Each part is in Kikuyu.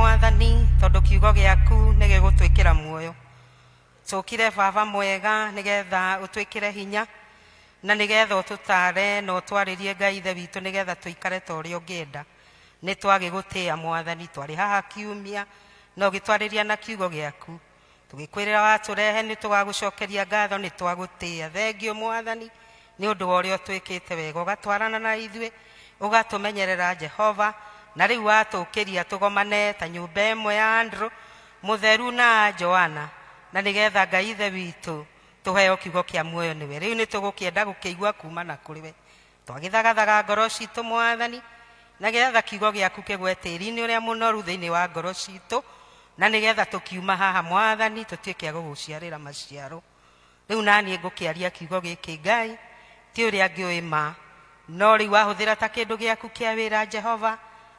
Mwathani, tondũ kiugo gĩaku nĩ gĩgũtwĩkĩra muoyo. Tũkire Baba mwega nĩgetha ũtwĩkĩre hinya na nĩgetha ũtũtaare na ũtwarĩrie Ngai Ithe witũ nĩgetha tũikare ta ũrĩa ũngĩenda. Nĩ twagĩgũtĩĩa Mwathani, twarĩ haha kiumia na ũgĩtwarĩria na kiugo gĩaku. Tũgĩkwĩrĩra watũrehe nĩ tũgagũcokeria ngatho, nĩ twagũtĩĩa. Thengiũ Mwathani nĩ ũndũ wa ũrĩa ũtwĩkĩte wega, ũgatwarana na ithuĩ, ũgatũmenyerera Jehova, na rĩu watũkĩria tũgomane ta nyũmba ĩmwe ya Andrew Mũtheru na Joana, na nĩgetha Ngai Ithe witũ tũheo kiugo kĩa muoyo nĩwe. Rĩu nĩ tũgũkĩenda gũkĩigua kuma na kũrĩ we. Twagĩthagathaga ngoro citũ Mwathani, na getha kiugo gĩaku kĩgwe tĩri-inĩ ũrĩa mũnoru thĩinĩ wa ngoro citũ, na nĩgetha tũkiuma haha Mwathani tũtuĩke a gũgũciarĩra maciaro. Rĩu naniĩ ngũkĩaria kiugo gĩkĩ Ngai, ti ũrĩa ngĩũĩ ma, no rĩu wahũthĩra ta kĩndũ gĩaku kĩa wĩra Jehova,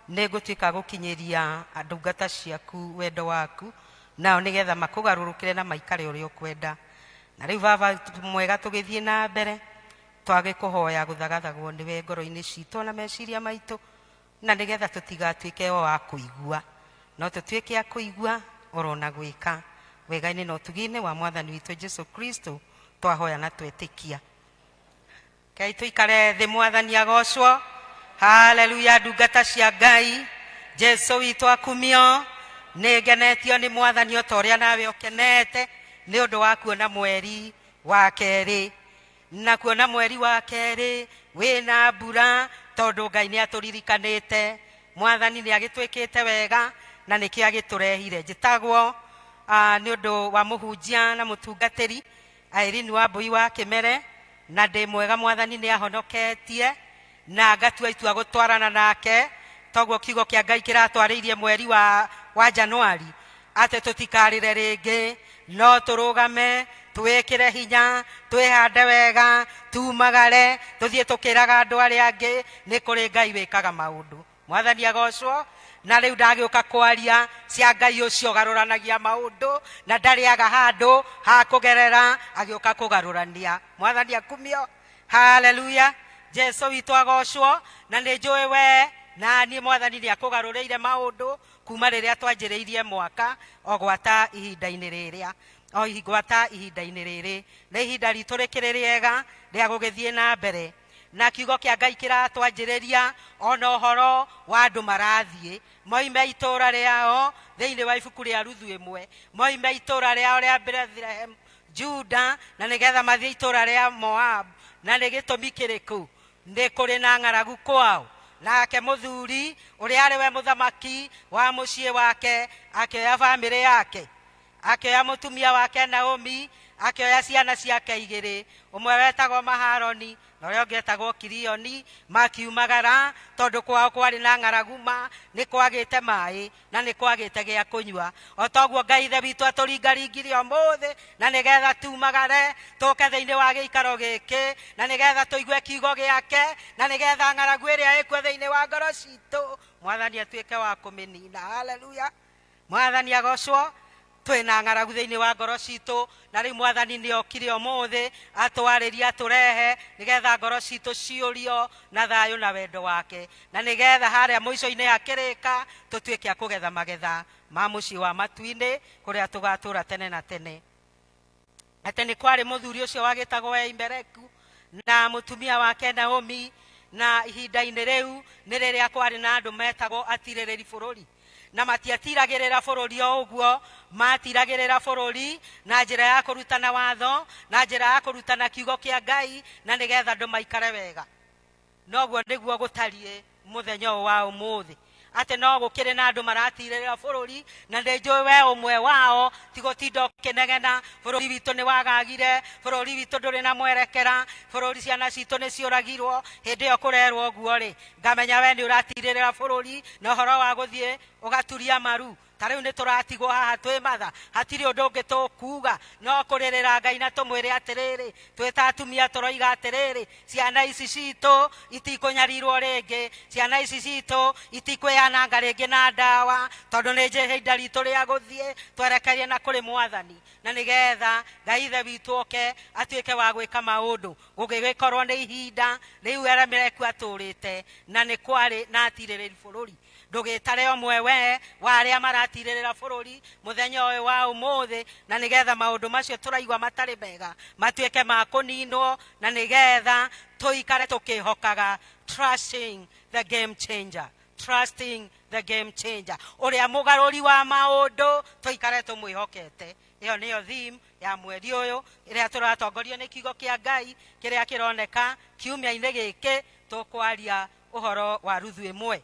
nĩ ngũtuĩka gũkinyĩria ndungata ciaku wendo waku, nao nĩgetha makũgarũrũkĩre na maikare ũrĩa ũkwenda. Na rĩu Baba mwega tũgĩthiĩ na mbere, Twagĩkũhoya gũthagathagwo nĩwe ngoro-inĩ citũ na meciria maitũ, na nĩgetha tũtigatuĩke o a kũigua, no tũtuĩke a kũigua oro na gwĩka. Wega-inĩ na ũtugi-inĩ wa Mwathani witũ Jesu Kristo twahoya na twetĩkia. Ngai tũikare thĩ, Mwathani agocwo. Haleluya, ndungata cia Ngai, Jesu witũ akumio. Nĩ ngenetio nĩ Mwathani o ta ũrĩa nawe ũkenete nĩ ũndũ wa kuona mweri wa kerĩ na kuona mweri wa kerĩ wĩna mbura, tondũ Ngai nĩ atũririkanĩte. Mwathani nĩ agĩtwĩkĩte wega na nĩkĩo agĩtũrehire. Njĩtagwo nĩ ũndũ wa mũhunjia na mũtungatĩri Irene Wambui wa Kĩmere, na ndĩ mwega. Mwathani nĩ ahonoketie na ngatua itua gũtwarana nake, toguo kiugo kĩa Ngai kĩratwarĩirie mweri wa Januari atĩ tũtikarĩre rĩngĩ, no tũrũgame, twĩkĩre hinya, twĩhande wega, tumagare, tũthiĩ tũkĩraga andũ arĩa angĩ nĩ kũrĩ Ngai wĩkaga maũndũ. Mwathani agocwo. Na rĩu ndagĩũka kwaria cia Ngai ũcio ũgarũranagia maũndũ na ndarĩaga handũ ha kũgerera agĩũka kũgarũrania. Mwathani akumio. Haleluya, Jesu witũ agocwo. Na nĩ njũĩ we na niĩ Mwathani nĩ akũgarũrĩire maũndũ kuma rĩrĩa twanjĩrĩirie mwaka o gwata ihinda-inĩ rĩrĩa o gwata ihinda-inĩ rĩrĩ. Nĩ ihinda ritũ rĩkĩrĩ rĩega rĩa gũgĩthiĩ na mbere na kiugo kĩa Ngai kĩratwanjĩrĩria ona ũhoro wa andũ marathiĩ moime itũũra rĩao thĩinĩ wa ibuku rĩa Ruthu ĩmwe, moime itũũra rĩao rĩa Bethlehem Juda, na nĩgetha mathiĩ itũũra rĩa Moab. Na nĩ gĩtũmi kĩrĩkũ? Nĩ kũrĩ na ng'aragu kwao. Nake mũthuri ũrĩa arĩ we mũthamaki wa mũciĩ wake akĩoya bamĩrĩ yake, akĩoya mũtumia wake Naomi, akĩoya ciana ciake igĩrĩ, ũmwe wetagwo Maharoni na ũrĩa ũngĩ etagwo Kirioni, makiumagara tondũ kwao kwarĩ na ng'aragu ma, nĩ kwagĩte maĩ na nĩ kwagĩte gĩa kũnyua. O toguo Ngai Ithe witũ atũringaringire ũmũthĩ na nĩgetha tumagare tũke thĩinĩ wa gĩikaro gĩkĩ, na nĩgetha tũigue kiugo gĩake, na nĩgetha ng'aragu ĩrĩa ĩkuo thĩinĩ wa ngoro citũ Mwathani atuĩke wa kũmĩnina. Haleluya, Mwathani agocwo. Twĩna ng'aragu thĩinĩ wa ngoro citũ, na rĩu Mwathani nĩ okire ũmũthĩ atwarĩrie, atũrehe nĩgetha ngoro citũ ciũrio na thayũ na wendo wake, na nĩgetha harĩa mũico-inĩ hakĩrĩka tũtuĩke a kũgetha magetha ma mũciĩ wa matu-inĩ kũrĩa tũgatũra tene na tene. Atĩ nĩ kwarĩ mũthuri ũcio wagĩtagwo Elimeleku na mũtumia wake Naomi, na ihinda-inĩ rĩu nĩ rĩrĩa kwarĩ na andũ metagwo atirĩrĩri bũrũri, na matiatiragĩrĩra bũrũri o ũguo, matiragĩrĩra bũrũri na njĩra ya kũrutana watho, na njĩra ya kũrutana kiugo kĩa Ngai, na nĩgetha andũ maikare wega. Noguo nĩguo gũtariĩ mũthenya ũyũ wa ũmũthĩ, atĩ no gũkĩrĩ na andũ maratirĩrĩra bũrũri, na nĩ njũĩ we ũmwe wao. Ti gũtinda ũkĩnegena bũrũri witũ nĩ wagagire, bũrũri witũ ndũrĩ na mwerekera, bũrũri ciana citũ nĩ ciũragirwo. Hĩndĩ ĩyo kũrerwo ũguo rĩ, ngamenya we nĩ ũratirĩrĩra bũrũri na ũhoro wa gũthiĩ ũgaturia maru. Ta rĩu nĩ tũratigwo haha twĩ matha, hatirĩ ũndũ ũngĩ tũkuga no kũrĩrĩra Ngai na tũmwĩre atĩrĩrĩ, twĩ ta atumia tũroiga atĩrĩrĩ, ciana ici citũ itikũnyarirwo rĩngĩ, ciana ici citũ itikwĩyananga rĩngĩ na ndawa, tondũ nĩ ihinda ritũ rĩa gũthiĩ twerekerie na kũrĩ Mwathani, na nĩgetha Ngai Ithe witũ oke atuĩke wa gwĩka maũndũ. Gũgĩgĩkorwo nĩ ihinda rĩu Elimeleki atũrĩte, na nĩ kwarĩ na atirĩrĩri bũrũri. Ndũgĩtare ũmwe we wa arĩa maratirĩrĩra bũrũri mũthenya ũyũ wa ũmũthĩ, na nĩgetha maũndũ macio tũraigua matarĩ mega matuĩke ma kũninwo, na nĩgetha tũikare tũkĩhokaga, trusting the game changer, trusting the game changer, ũrĩa mũgarũri wa maũndũ, tũikare tũmwĩhokete. Ĩyo nĩyo theme ya mweri ũyũ ĩrĩa tũratongorio nĩ kiugo kĩa Ngai kĩrĩa kĩroneka kiumia-inĩ gĩkĩ. Tũkwaria ũhoro wa Ruthu ĩmwe,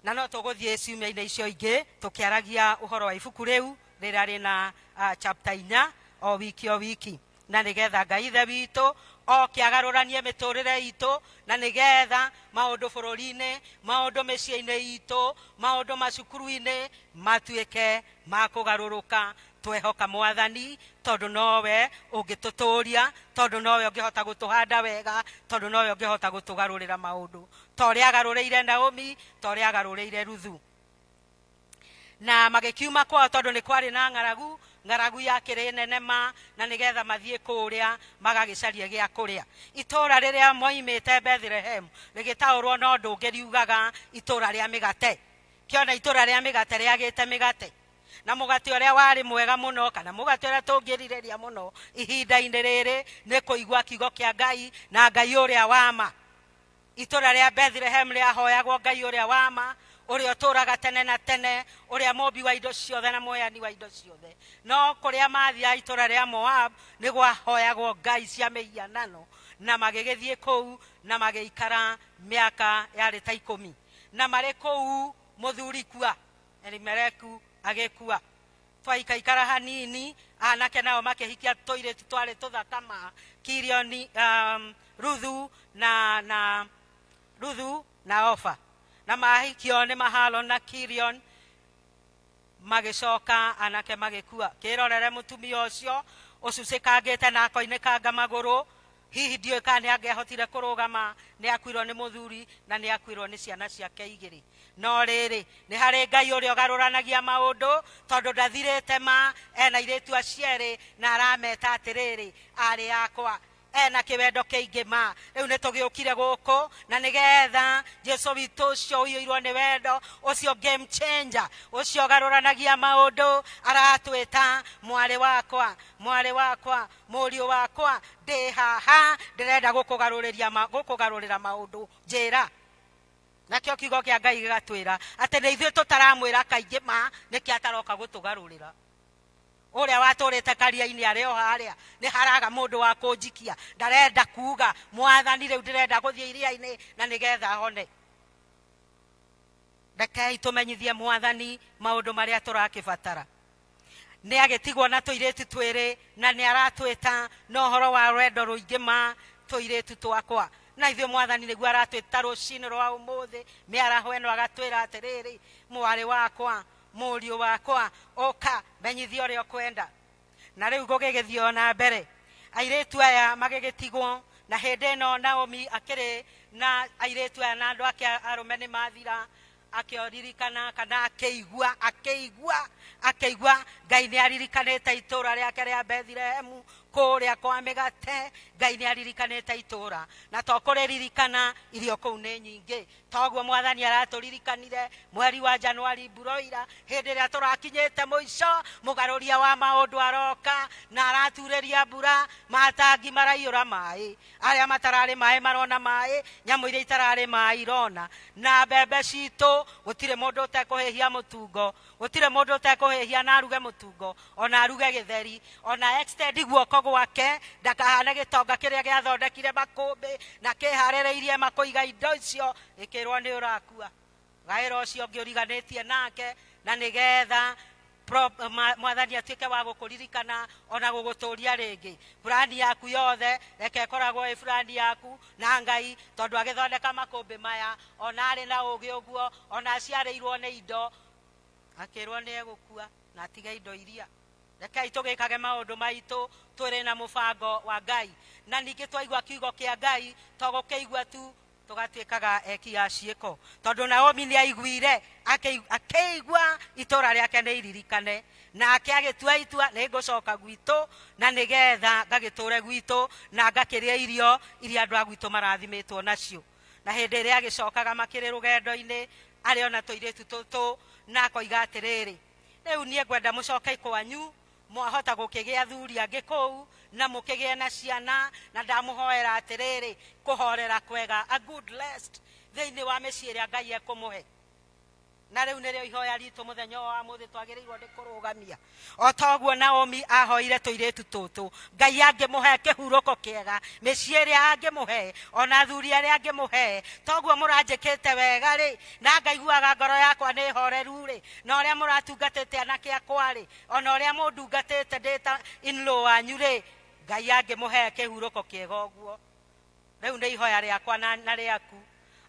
na no tũgũthiĩ ciumia-inĩ icio ingĩ tũkĩaragia ũhoro wa ibuku rĩu rĩrĩa rĩna chapter 4 o wiki o wiki, na nĩgetha Ngai Ithe witũ oke agarũranie mĩtũrĩre itũ, na nĩgetha maũndũ bũrũri-inĩ, maũndũ mĩciĩ-inĩ itũ, maũndũ macukuru-inĩ matuĩke ma kũgarũrũka. Twehoka Mwathani, tondũ nowe ũngĩtũtũria, tondũ nowe ũngĩhota gũtũhanda wega, tondũ nowe ũngĩhota gũtũgarũrĩra maũndũ ta ũrĩa agarũrĩire Naomi, ta ũrĩa agarũrĩire Ruthu. Na magĩkiuma kwao tondũ nĩ kwarĩ na ng'aragu, ng'aragu yakĩrĩ nene ma, na nĩgetha mathiĩ kũrĩa magagĩcarie gĩa kũrĩa. Itũũra rĩrĩa moimĩte Bethlehem rĩgĩtaũrwo na ũndũ ũngĩ riugaga itũũra rĩa mĩgate. Kĩona itũũra rĩa mĩgate rĩagĩte mĩgate, na mũgate ũrĩa warĩ mwega mũno, kana mũgate ũrĩa tũngĩrirĩria mũno ihinda-inĩ rĩrĩ, nĩ kũigua kiugo kĩa Ngai na Ngai ũrĩa wa ma. Itũũra rĩa Bethlehem rĩahoyagwo Ngai ũrĩa wa ma, ũrĩa ũtũũraga tene na tene, ũrĩa mũmbi wa indo ciothe na mũheani wa indo ciothe. No kũrĩa mathiaga itũũra rĩa Moab nĩ gwahoyagwo ngai cia mĩhianano, na magĩgĩthiĩ kũu na magĩikara mĩaka yarĩ ta 10. Na marĩ kũu mũthuri kua, Elimeleku agĩkua. Twaikaikara hanini, anake nao makĩhikia tũirĩtu twarĩ tũthaka ma, Kirioni, Ruthu na Ruthu na Ofa. Na mahikio nĩ Mahalon na Kirion, magĩcoka anake magĩkua. Kĩrorere mũtumia ũcio ũcucĩkangĩte na akoinĩkanga magũrũ, hihi ndiũĩ kana nĩ angĩahotire kũrũgama. Nĩ akuirwo nĩ mũthuri na nĩ akuirwo nĩ ciana ciake igĩrĩ. No rĩrĩ, nĩ harĩ Ngai ũrĩa ũgarũranagia maũndũ, tondũ ndathirĩte ma, ena airĩtu acio erĩ na arameta atĩrĩrĩ, arĩ akwa. Ena kĩwendo kĩingĩ ma. Rĩu nĩ tũgĩũkire gũkũ na nĩgetha Jesu witũ ũcio ũiyũirwo nĩ wendo, ũcio game changer, ũcio ũgarũranagia maũndũ, aratwĩta, mwarĩ wakwa, mwarĩ wakwa, mũriũ wakwa, ndĩ haha, ndĩrenda gũkũgarũrĩra maũndũ, njĩra. Nakĩo kiugo kĩa Ngai gĩgatwĩra atĩ nĩ ithuĩ tũtaramwĩra kaingĩ ma nĩkĩ ataroka gũtũgarũrĩra. Ũrĩa watũrĩte karia-inĩ arĩ o harĩa, nĩ haraga mũndũ wa kũnjikia, ndarenda kuga, Mwathani, rĩu ndĩrenda gũthiĩ iria-inĩ na nĩgetha hone. Rekei tũmenyithie Mwathani maũndũ marĩa tũrakĩbatara. Nĩ agĩtigwo na tũirĩtu twĩrĩ, na nĩ aratwĩta na ũhoro wa rwendo rũingĩ ma, tũirĩtu twakwa. Na ithuĩ Mwathani nĩguo aratwĩta rũcinĩ rwa ũmũthĩ mĩaraho ĩno, agatwĩra atĩrĩrĩ, mwarĩ wakwa, mũriũ wakwa, ũka menyithia ũrĩa ũkwenda. Na rĩu gũgĩgĩthiĩ o na mbere, airĩtu aya magĩgĩtigwo. Na hĩndĩ ĩno Naomi akĩrĩ na airĩtu aya na andũ ake arũme nĩ mathira, akĩoririkana kana akĩigua, akĩigua, akĩigua Ngai nĩ aririkanĩte itũũra rĩake rĩa Bethlehemu kũrĩa kwa mĩgate. Ngai nĩ aririkanĩte itũũra, na to kũrĩririkana, irio kũu nĩ nyingĩ. Toguo Mwathani aratũririkanire mweri wa Januari mburoira, hĩndĩ ĩrĩa tũrakinyĩte mũico, mũgarũria wa maũndũ aroka na araturĩria mbura, matangi maraiyũra maĩ, arĩa matararĩ maĩ marona maĩ, nyamũ iria itararĩ maĩ irona. Na mbembe citũ, gũtirĩ mũndũ ũtekũhĩhia mũtungo, gũtirĩ mũndũ ũtekũhĩhia na aruge mũtungo, ona aruge gĩtheri, ona extend guoko gwake, ndakahane gĩtonga kĩrĩa gĩathondekire makũmbĩ na kĩharĩrĩirie makũiga indo icio, gĩkĩrwo nĩ ũrakua, gaĩra ũcio ũngĩ ũriganĩtie nake, na nĩgetha Mwathani atuĩke wa gũkũririkana ona gũgũtũria rĩngĩ. Burani yaku yothe reke ĩkoragwo ĩ burani yaku na Ngai, tondũ agĩthondeka makũmbĩ maya, ona arĩ na ũgĩ ũguo, ona aciarĩirwo nĩ indo, akĩrwo nĩ egũkua na atige indo iria. Rekei tũgĩkage maũndũ maitũ twĩrĩ na mũbango wa Ngai, na ningĩ twaigua kiugo kĩa Ngai to gũkĩigua tu, tũgatuĩkaga eki a ciĩko, tondũ Naomi nĩ aiguire, akĩigua itũũra rĩake nĩ iririkane, nake agĩtua itua, nĩ ngũcoka gwitũ na nĩgetha ngagĩtũre gwitũ na ngakĩrĩa irio iria andũ a gwitũ marathimĩtwo nacio. Na hĩndĩ ĩrĩa agĩcokaga makĩrĩ rũgendo-inĩ, Arĩ ona tũirĩtu tũtũ na akoiga atĩrĩrĩ, rĩu niĩ ngwenda mũcoke kwanyu, mwahota gũkĩgĩa athuri angĩ kũu na mũkĩgĩe na ciana, na ndamũhoera atĩrĩrĩ, kũhorera kwega, a good rest thĩinĩ wa mĩciĩ ĩrĩa Ngai ekũmũhe. Na rĩu nĩrĩo ihoya ritũ mũthenya ũyũ wa mũthĩ twagĩrĩirwo nĩ kũrũgamia. O ta ũguo Naomi ahoire tũirĩtu tũtũ, Ngai angĩmũhe kĩhurũko kĩega, mĩciĩ ĩrĩa angĩmũhe, ona athuri arĩa angĩmũhe, toguo mũranjĩkĩte wega-rĩ, na ngaiguaga ngoro yakwa nĩ horeru-rĩ, na ũrĩa mũratungatĩte anake akwa-rĩ, ona ũrĩa mũndungatĩte ndĩ ta in-law wanyu-rĩ, Ngai angĩmũhe kĩhurũko kĩega ũguo. Rĩu nĩ ihoya rĩakwa na rĩaku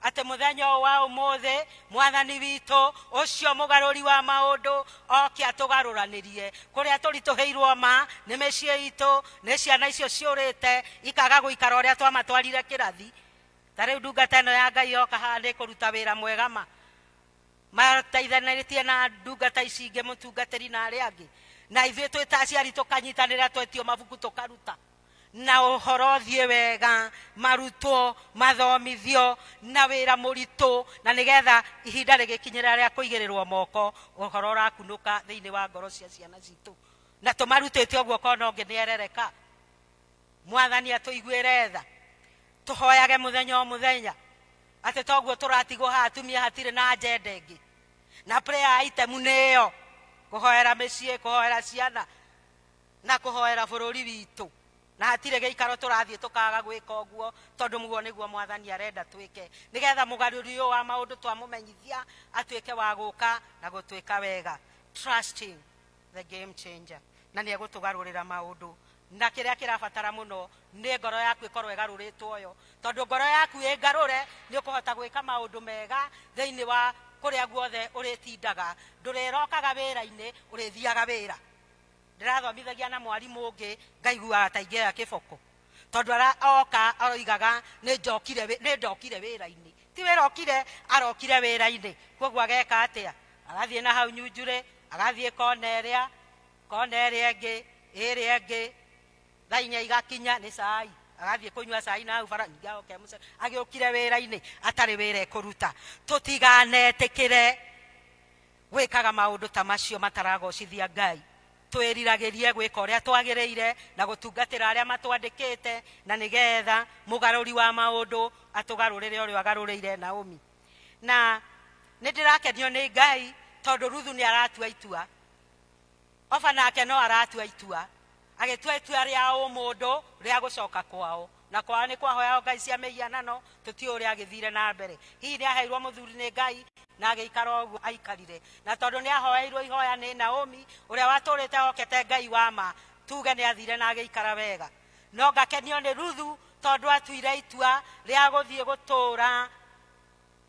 atĩ mũthenya ũyũ wa ũmũthĩ Mwathani witũ ũcio mũgarũri wa maũndũ oke atũgarũranĩrie kũrĩa tũritũhĩirwo ma nĩ mĩciĩ itũ, nĩ ciana icio ciũrĩte ikaga gũikara ũrĩa twamatwarire kĩrathi. Ta rĩu ndungata ĩno ya Ngai yoka haha nĩ kũruta wĩra mwega ma. Mateithanĩtie na ndungata ici ingĩ, mũtungatĩri na arĩa angĩ, na ithuĩ twĩ ta aciari tũkanyitanĩra, twetio mabuku tũkaruta, na ũhoro ũthiĩ wega, marutwo, mathomithio na wĩra mũritũ, na nĩgetha ihinda rĩgĩkinyĩra rĩa kũigĩrĩrwo moko, ũhoro ũrakunũka thĩinĩ wa ngoro cia ciana citũ, na tũmarutĩte ũguo kona ũngĩ nĩ erereka. Mwathani atũiguĩre tha, tũhoyage mũthenya o mũthenya atĩ toguo tũratigwo haha atumia hatirĩ na agenda ĩngĩ, na prayer item nĩ ĩyo, kũhoera mĩciĩ, kũhoera ciana na kũhoera bũrũri witũ, na hatirĩ gĩikaro tũrathiĩ tũkaga gwĩka ũguo, tondũ mũguo nĩguo Mwathani arenda twĩke, nĩgetha mũgarũri ũyũ wa maũndũ twamũmenyithia atuĩke wa gũka na gũtwĩka wega. Trusting the game changer, na nĩ egũtũgarũrĩra maũndũ, na kĩrĩa kĩrabatara mũno nĩ ngoro yaku ĩkorwo ĩgarũrĩtwo yo, tondũ ngoro yaku ĩngarũre nĩ ũkũhota gwĩka maũndũ mega thĩinĩ wa kũrĩa guothe ũrĩtindaga. Ndũrĩrokaga wĩra-inĩ, ũrĩthiaga wĩra. Ndĩrathomithagia na mwarimũ ũngĩ, ngaiguaga ta ingĩoya kĩboko, tondũ oka aroigaga nĩ njokire, nĩ ndokire wĩra-inĩ. Ti wĩra okire, arokire wĩra-inĩ. Koguo ageka atĩa? Agathiĩ na hau nyunjurĩ, agathiĩ kona ĩrĩa, kona ĩrĩa ĩngĩ, ĩrĩa ĩngĩ, thaa 4 igakinya nĩ cai, agathiĩ kũnyua cai na hau bara, ningĩ agoka mũciĩ, agĩũkire wĩra-inĩ atarĩ wĩra ekũruta. Tũtiganetĩkĩre gwĩkaga maũndũ ta macio mataragocithia Ngai. Twĩriragĩrie gwĩka ũrĩa twagĩrĩire na gũtungatĩra arĩa matwandĩkĩte, na nĩgetha mũgarũri wa maũndũ atũgarũrĩre ũrĩa agarũrĩire Naomi. Na nĩ ndĩrakenio nĩ Ngai tondũ Ruthu nĩ aratua itua, Oba nake no aratua itua, agĩtua itua rĩa ũmũndũ rĩa gũcoka kwao, na kwao nĩ kwahoyagwo ngai cia mĩhianano. Tũtiũĩ ũrĩa agĩthire na mbere, hihi nĩ aheirwo mũthuri nĩ Ngai na agĩikara ũguo aikarire, na tondũ nĩ ahoeirwo ihoya nĩ Naomi ũrĩa watũrĩte okete Ngai wa ma, tuge nĩ athire na agĩikara wega. No ngakenio nĩ Ruthu tondũ atuire itua rĩa gũthiĩ gũtũra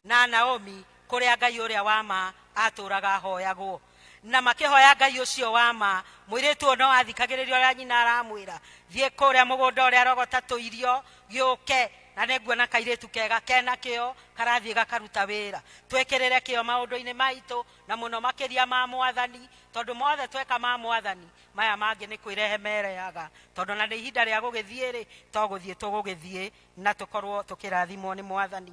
na Naomi kũrĩa Ngai ũrĩa wa ma atũraga ahoyagwo, na makĩhoya Ngai ũcio wa ma. Mũirĩtu ũyũ no athikagĩrĩria ũrĩa nyina aramwĩra, thiĩ kũrĩa mũgũnda ũrĩa rogota tũirio gĩũke, na nĩ nguona kairĩtu kega kena kĩo karathiĩ gakaruta wĩra. Twĩkĩrĩre kĩo maũndũ-inĩ maitũ, na mũno makĩria ma Mwathani, tondũ mothe tweka ma Mwathani, maya mangĩ nĩ kwĩrehe merehaga, tondũ na nĩ ihinda rĩa gũgĩthiĩ-rĩ, to gũthiĩ tũgũgĩthiĩ na tũkorwo tũkĩrathimwo nĩ Mwathani.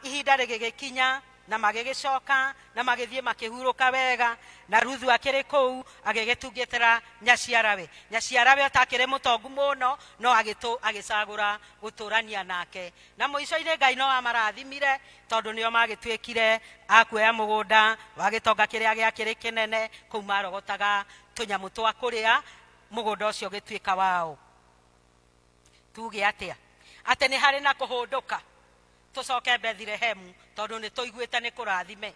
Ihinda rĩgĩgĩkinya na magĩgĩcoka na magĩthiĩ makĩhurũka wega, na Ruthu akĩrĩ kũu agĩgĩtungatĩra nyaciarawe. Nyaciarawe ũtakĩrĩ mũtongu mũno, no agĩcagũra gũtũrania nake, na mũico-inĩ Ngai no amarathimire, tondũ nĩo magĩtuĩkire a kuoya mũgũnda wa gĩtonga kĩrĩa gĩakĩrĩ kĩnene kũu marogotaga tũnyamũ twa kũrĩa, mũgũnda ũcio ũgĩtuĩka wao. Tuge atĩa? Atĩ nĩ harĩ na kũhũndũka tũcoke Bethilehemu, tondũ nĩ tũiguĩte nĩ kũrathime.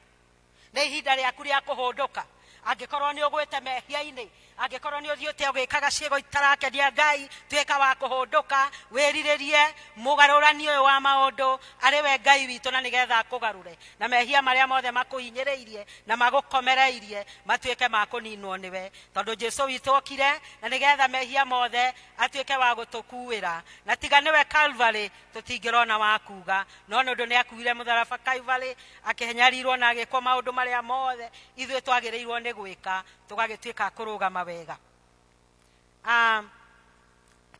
Nĩ ihinda rĩaku rĩa kũhũndũka. Angĩkorwo nĩ ũgwĩte mehia-inĩ, angĩkorwo nĩ ũthiĩte ũgĩkaga ciĩko itarakenia Ngai, tuĩka wa kũhũndũka, wĩrirĩrie mũgarũrani ũyũ wa maũndũ arĩ we Ngai witũ, na nĩgetha akũgarũre, na mehia marĩa mothe makũhinyĩrĩirie na magũkomereirie matuĩke ma kũninwo nĩwe, tondũ Jesu witũ okire na nĩgetha mehia mothe atuĩke wa gũtũkuĩra, na tiga nĩwe Calvary tũtingĩrona wa kuga, no nĩ ũndũ nĩ akuire mũtharaba Calvary, akĩnyarirwo na agĩkwo maũndũ marĩa mothe ithuĩ twagĩrĩirwo nĩ gwĩka, tũgagĩtuĩka a kũrũgama wega.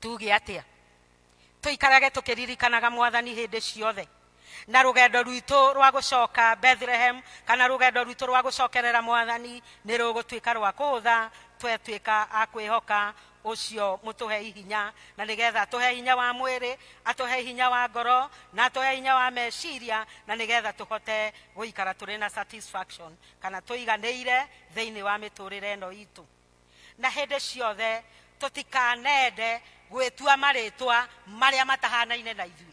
Tuge atĩa? Tũikarage tũkĩririkanaga Mwathani hĩndĩ ciothe. Na rũgendo rwitũ rwa gũcoka Bethlehem kana rũgendo rwitũ rwa gũcokerera Mwathani nĩ rũgũtuĩka rwa kũhũtha twetuĩka a kwĩhoka ũcio mũtũhei hinya, na nĩgetha atũhe hinya wa mwĩrĩ, atũhe hinya wa ngoro, na atũhe hinya wa meciria, na nĩgetha tũhote gũikara tũrĩ na satisfaction kana tũiganĩire thĩinĩ wa mĩtũrĩre ĩno itũ. Na hĩndĩ ciothe tũtikanende gwĩtua marĩtwa marĩa matahanaine na ithuĩ.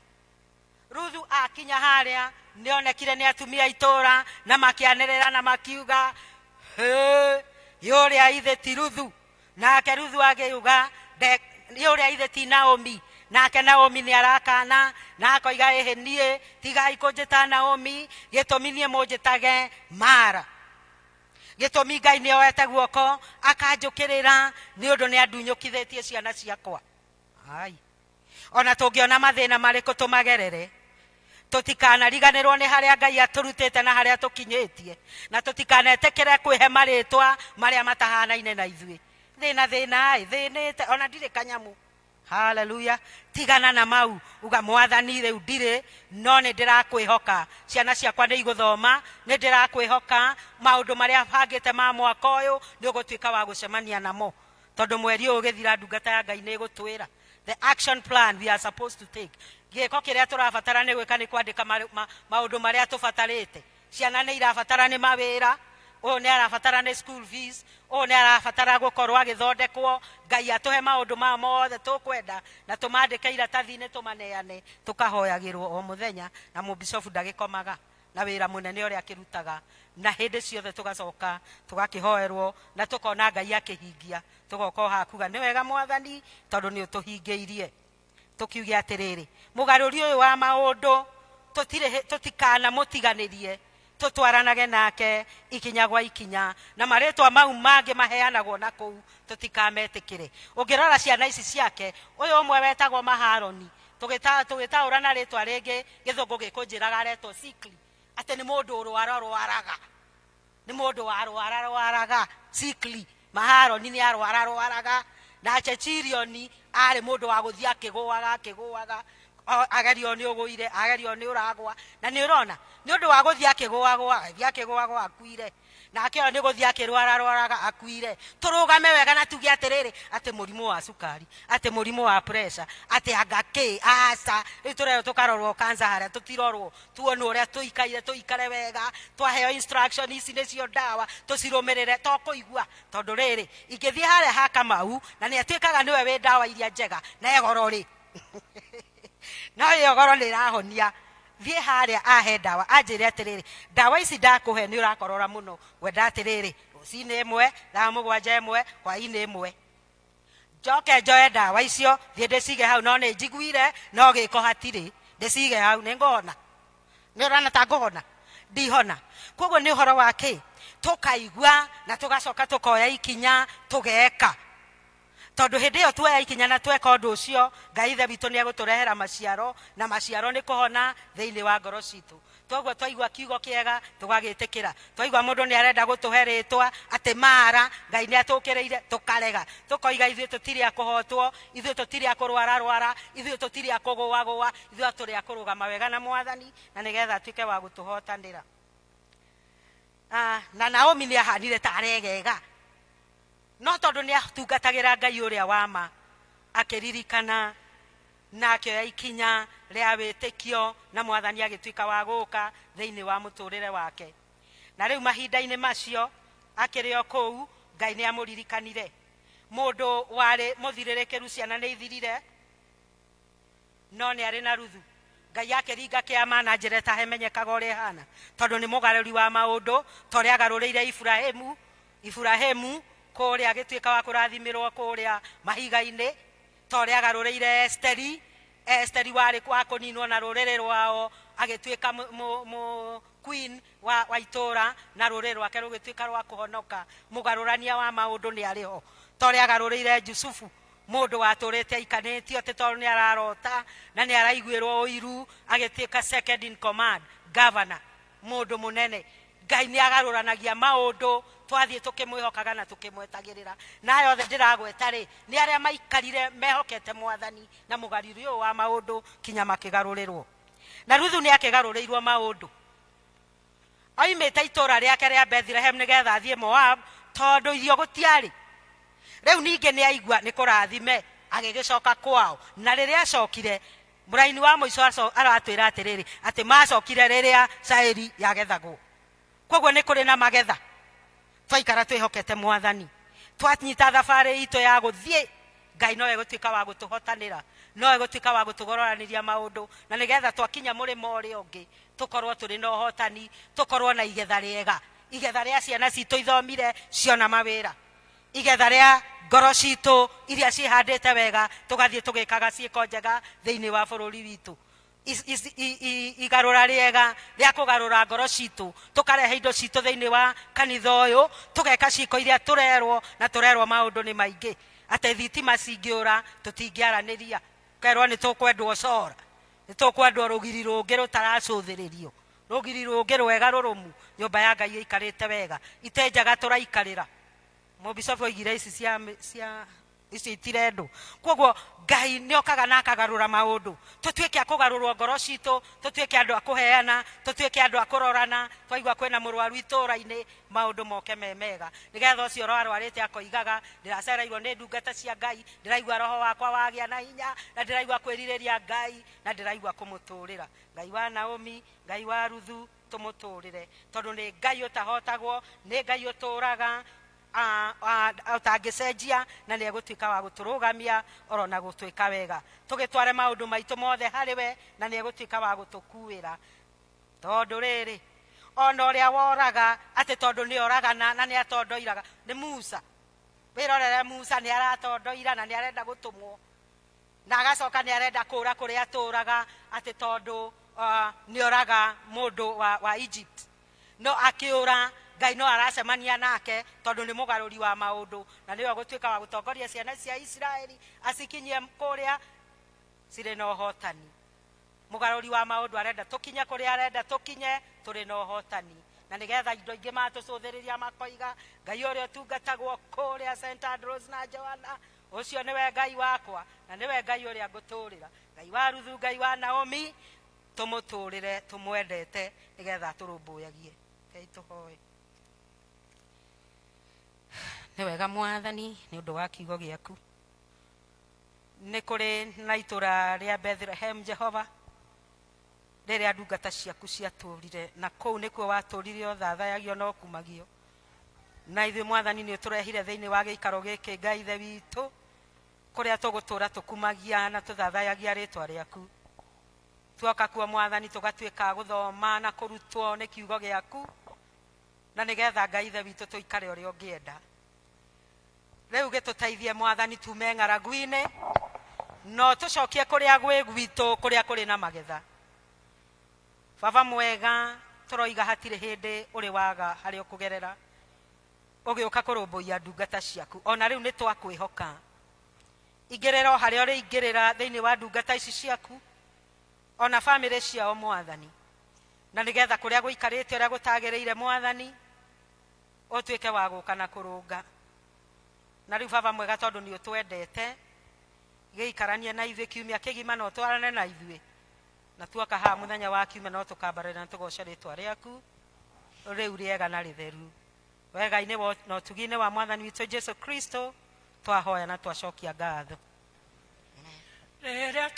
Ruthu akinya harĩa nĩonekire nĩ atumia a itũũra na makĩanĩrĩra na makiuga, hĩ, yũrĩa ithe ti Ruthu. Nake Ruthu agĩuga, yũrĩa ithe ti Naomi. Nake Naomi nĩ arakana na akoiga, ĩhĩ niĩ tigai kũnjĩta Naomi, gĩtũmi niĩ mũnjĩtage Mara. Gĩtũmi Ngai nĩ oete guoko akanjũkĩrĩra nĩ ũndũ nĩ andunyũkithĩtie ciana ciakwa. Ai. Ona tũngĩona mathĩna marĩkũ tũmagerere, tũtikanariganĩrwo nĩ harĩa Ngai atũrutĩte na harĩa tũkinyĩtie, na tũtikanetĩkĩre kwĩhe marĩtwa marĩa matahanaine na ithuĩ. Thĩna thĩna ĩ, thĩnĩte ona ndirĩ kanyamũ. Haleluya. Tigana na mau, uga Mwathani rĩu ndirĩ, no nĩ ndĩrakwĩhoka. Ciana ciakwa nĩ igũthoma, nĩ ndĩrakwĩhoka. Maũndũ marĩa bangĩte ma mwaka ũyũ nĩ ũgũtuĩka wa gũcemania namo. Tondũ mweri ũyũ ũgĩthira ndungata ya Ngai nĩ ĩgũtwĩra the action plan we are supposed to take. Gĩko kĩrĩa tũrabatara nĩ gwĩka nĩ kwandĩka maũndũ marĩa tũbatarĩte. Ciana nĩ irabatara nĩ mawĩra, ũyũ nĩ arabatara nĩ school fees, ũyũ nĩ arabatara gũkorwo agĩthondekwo. Ngai atũhe maũndũ maya mothe tũkwenda na tũmandĩke iratathi-inĩ tũmaneane, tũkahoyagĩrwo o mũthenya, na mũbicobu ndagĩkomaga na wĩra mũnene ũrĩa akĩrutaga, na hĩndĩ ciothe tũgacoka tũgakĩhoerwo na tũkona Ngai akĩhingia, tũgoka o haha kuga nĩ wega Mwathani tondũ nĩ ũtũhingĩirie. Tũkiuge atĩrĩrĩ, mũgarũri ũyũ wa maũndũ tũtikanamũtiganĩrie, tũtwaranage nake ikinya gwa ikinya, na marĩtwa mau mangĩ maheanagwo na kũu tũtikametĩkĩre. Ũngĩrora ciana ici ciake, ũyũ ũmwe wetagwo Maharoni, tũgĩtaũra na rĩtwa rĩngĩ gĩthũngũ gĩkũnjĩraga aretwo sickly, atĩ nĩ mũndũ ũrwararwaraga, nĩ mũndũ warwararwaraga, sickly. Maharoni nĩ arwararwaraga, na Chechirioni arĩ mũndũ wa gũthiĩ akĩgũaga akĩgũaga, agerio nĩ ũgũire, agerio nĩ ũragwa, na nĩ ũrona nĩ ũndũ wa gũthiĩ akĩgũagũa, agĩthiĩ akĩgũagũa akuire. Nake ũyũ nĩ gũthiĩ akĩrwararwaraga akuire. Tũrũgame wega na tuge atĩrĩrĩ, atĩ mũrimũ wa cukari, atĩ mũrimũ wa pressure, atĩ anga kĩ, aca. Rĩu tũrerwo tũkarorwo cancer harĩa tũtirorwo, tuonwo ũrĩa tũikaire, tũikare wega, twaheo instruction ici nĩcio ndawa, tũcirũmĩrĩre, to kũigua. Tondũ rĩrĩ, ingĩthiĩ harĩa ha Kamau, na nĩ atuĩkaga nĩwe wĩ ndawa iria njega, na e goro rĩ, no ĩyo goro nĩ ĩrahonia. Thiĩ harĩa ahe ndawa, anjĩre atĩrĩrĩ, ndawa ici ndakũhe nĩ ũrakorora mũno, ngwenda atĩrĩrĩ, rũcinĩ ĩmwe, thaa mũgwanja ĩmwe, hwainĩ ĩmwe. Njoke njoe ndawa icio, thiĩ ndĩcige hau, no nĩ njiguire, no gĩko hatirĩ, ndĩcige hau, nĩ ngũhona? Nĩ ũrona ta ngũhona? Ndihona. Koguo nĩ ũhoro wa kĩ? Tũkaigua na tũgacoka tũkoya ikinya, tũgeka. Tondũ hĩndĩ ĩyo tuoya ikinya na tweka ũndũ ũcio, Ngai Ithe witũ nĩ egũtũrehera maciaro, na maciaro nĩ kũhona thĩinĩ wa ngoro citũ. Toguo twaigua kiugo kĩega, tũgagĩtĩkĩra. Twaigua mũndũ nĩ arenda gũtũhe rĩtwa atĩ Mara, Ngai nĩ atũkĩrĩire, tũkarega. Tũkoiga ithuĩ tũtirĩ a kũhotwo, ithuĩ tũtirĩ a kũrwararwara, ithuĩ tũtirĩ a kũgũagũa, ithuĩ tũrĩ a kũrũgama wega na Mwathani, na nĩgetha atuĩke wa gũtũhotanĩra. Na Naomi nĩ ahanire ta aregega. No tondũ nĩ aatungatagĩra Ngai ũrĩa wa ma, akĩririkana na akĩoya ikinya rĩa wĩtĩkio, na Mwathani agĩtuĩka wa gũka thĩinĩ wa mũtũũrĩre wake. Na rĩu mahinda-inĩ macio akĩrĩ o kũu, Ngai nĩ amũririkanire. Mũndũ warĩ mũthirĩrĩkĩru, ciana nĩ ithirire, no nĩ arĩ na Ruthu. Ngai akĩringa kĩama na njĩra ĩtahemenyekaga ũrĩa ĩhana, tondũ nĩ mũgarũri wa maũndũ, ta ũrĩa agarũrĩire Iburahimu, Iburahimu kũrĩa agĩtuĩka wa kũrathimĩrwo kũrĩa mahiga-inĩ, ta ũrĩa agarũrĩire Esteri, Esteri warĩ wa kũninwo na rũrĩrĩ rwao, agĩtuĩka queen wa itũũra, na rũrĩrĩ rwake rũgĩtuĩka rwa kũhonoka. Mũgarũrania wa maũndũ nĩ arĩ ho, ta ũrĩa agarũrĩire Jusufu, mũndũ watũrĩte aikanĩtio atĩ tondũ nĩ ararota na nĩ araiguĩrwo ũiru, agĩtuĩka second in command, governor, mũndũ mũnene. Ngai nĩ agarũranagia maũndũ twathiĩ tũkĩmwĩhokaga na tũkĩmwetagĩrĩra. Na aya othe ndĩragweta rĩ, nĩ arĩa maikarire mehokete Mwathani na mũgarũri ũyũ wa maũndũ kinya makĩgarũrĩrwo. Na Ruthu nĩ akĩgarũrĩirwo maũndũ. Oimĩte itũũra rĩake rĩa Bethlehem nĩgetha athiĩ Moab tondũ irio gũtiarĩ. Rĩu ningĩ nĩ aigua nĩ kũrathime, agĩgĩcoka kwao. Na rĩrĩa acokire, mũraini wa mũico aratwĩra atĩrĩrĩ, atĩ macokire rĩrĩa caĩri yagethagwo. Koguo nĩ kũrĩ na magetha. Twaikara twĩhokete Mwathani, twanyita thabarĩ itũ ya gũthiĩ, Ngai no egũtuĩka wa gũtũhotanĩra, no egũtuĩka wa gũtũgororanĩria maũndũ, na nĩgetha twakinya mũrĩmo ũrĩa ũngĩ tũkorwo tũrĩ na ũhotani, tũkorwo na igetha rĩega, igetha rĩa ciana citũ ithomire ciona mawĩra, igetha rĩa ngoro citũ iria ciĩhandĩte wega, tũgathiĩ tũgĩkaga ciĩko njega thĩinĩ wa bũrũri witũ. Igarũra rĩega rĩa kũgarũra ngoro citũ, tũkarehe indo citũ thĩinĩ wa kanitha ũyũ, tũgeka ciĩko iria tũrerwo, na tũrerwo maũndũ nĩ maingĩ, atĩ thitima cingĩũra tũtingĩaranĩria, kerwo nĩ tũkwendwo cora, nĩ tũkwendwo rũgiri rũngĩ rũtaracũthĩrĩrio, rũgiri rũngĩ rwega rũrũmu, nyũmba ya Ngai ĩikarĩte wega, itĩ njega tũraikarĩra. Mũbicobu oigire ici cia, cia icio itirendwo. Koguo Ngai nĩ okaga na akagarũra maũndũ, tũtuĩke a kũgarũrwo ngoro citũ, tũtuĩke andũ a kũheana, tũtuĩke andũ a kũrorana. Twaigua kwĩna mũrwaru itũũra-inĩ, maũndũ moke me mega, nĩgetha ũcio ũrarwarĩte akoigaga, ndĩracereirwo nĩ ndungata cia Ngai, ndĩraigua roho wakwa wagĩa na hinya, na ndĩraigua kwĩrirĩria Ngai, na ndĩraigua kũmũtũrĩra. Ngai wa Naomi, Ngai wa Ruthu, tũmũtũrĩre, tondũ nĩ Ngai ũtahotagwo, nĩ Ngai ũtũraga ũtangĩcenjia, na nĩ egũtuĩka wa gũtũrũgamia oro na gũtwĩka wega. Tũgĩtware maũndũ maitũ mothe harĩ we, na nĩ egũtuĩka wa gũtũkuĩra. Tondũ rĩrĩ, ona ũrĩa woraga, atĩ tondũ nĩ oragana na nĩ atondoiraga, nĩ Musa. Wĩrorere Musa, nĩ aratondoira na nĩ arenda gũtũmwo, na agacoka nĩ arenda kũra kũrĩa atũraga, atĩ tondũ nĩ oraga mũndũ wa Egypt. No akĩũra, Ngai no aracemania nake, tondũ nĩ mũgarũri wa maũndũ, na nĩwe ũgũtuĩka wa gũtongoria ciana cia Isiraeli acikinyie kũrĩa cirĩ na ũhotani. Mũgarũri wa maũndũ arenda tũkinye kũrĩa arenda tũkinye tũrĩ na ũhotani, na nĩgetha indo ingĩ matũcũthĩrĩria makoiga, Ngai ũrĩa ũtungatagwo kũrĩa St Andrews na Joanna, ũcio nĩwe Ngai wakwa, na nĩwe Ngai ũrĩa ngũtũrĩra. Ngai wa Ruthu, Ngai wa Naomi, tũmũtũrĩre tũmwendete, nĩgetha atũrũmbũyagie. Ngai tũhoe. Nĩ wega Mwathani, nĩ ũndũ wa kiugo gĩaku. Nĩ kũrĩ na itũra rĩa Bethlehem, Jehova, rĩrĩa ndungata ciaku ciatũrire, na kũu nĩkuo watũrire ũthathayagio na ũkumagio. Na ithuĩ Mwathani nĩ ũtũrehire thĩinĩ wa gĩikaro gĩkĩ, Ngai Ithe witũ, kũrĩa tũgũtũra tũkumagia na tũthathayagia rĩtwa rĩaku. Tuoka kuo Mwathani, tũgatuĩka a gũthoma na kũrutwo nĩ kiugo gĩaku, na nĩgetha Ngai Ithe witũ tũikare ũrĩa ũngĩenda. Rĩu gĩtũteithie Mwathani tume ng'aragu-inĩ, na ũtũcokie kũrĩa gwĩ gwitũ, kũrĩa kũrĩ na magetha. Baba mwega, tũroiga hatirĩ hĩndĩ ũrĩ waga harĩa ũkũgerera ũgĩũka kũrũmbũiya ndungata ciaku. Ona rĩu nĩ twakwĩhoka. Ingĩrĩra o harĩa ũrĩingĩrĩra thĩinĩ wa ndungata ici ciaku, ona bamĩrĩ ciao Mwathani, na nĩgetha kũrĩa gũikarĩte ũrĩa gũtagĩrĩire Mwathani, ũtuĩke wa gũka na kũrũnga. Na rĩu Baba mwega, tondũ nĩ ũtwendete, gĩikaranie na ithuĩ kiumia kĩgima na ũtwarane na ithuĩ, na tuoka haha mũthenya wa kiumia no tũkambarĩra na tũgoce rĩtwa rĩaku rĩu rĩega na rĩtheru. Wega-inĩ na ũtugi-inĩ wa Mwathani witũ Jesu Kristo twahoya na twacokia ngatho. Rĩrĩa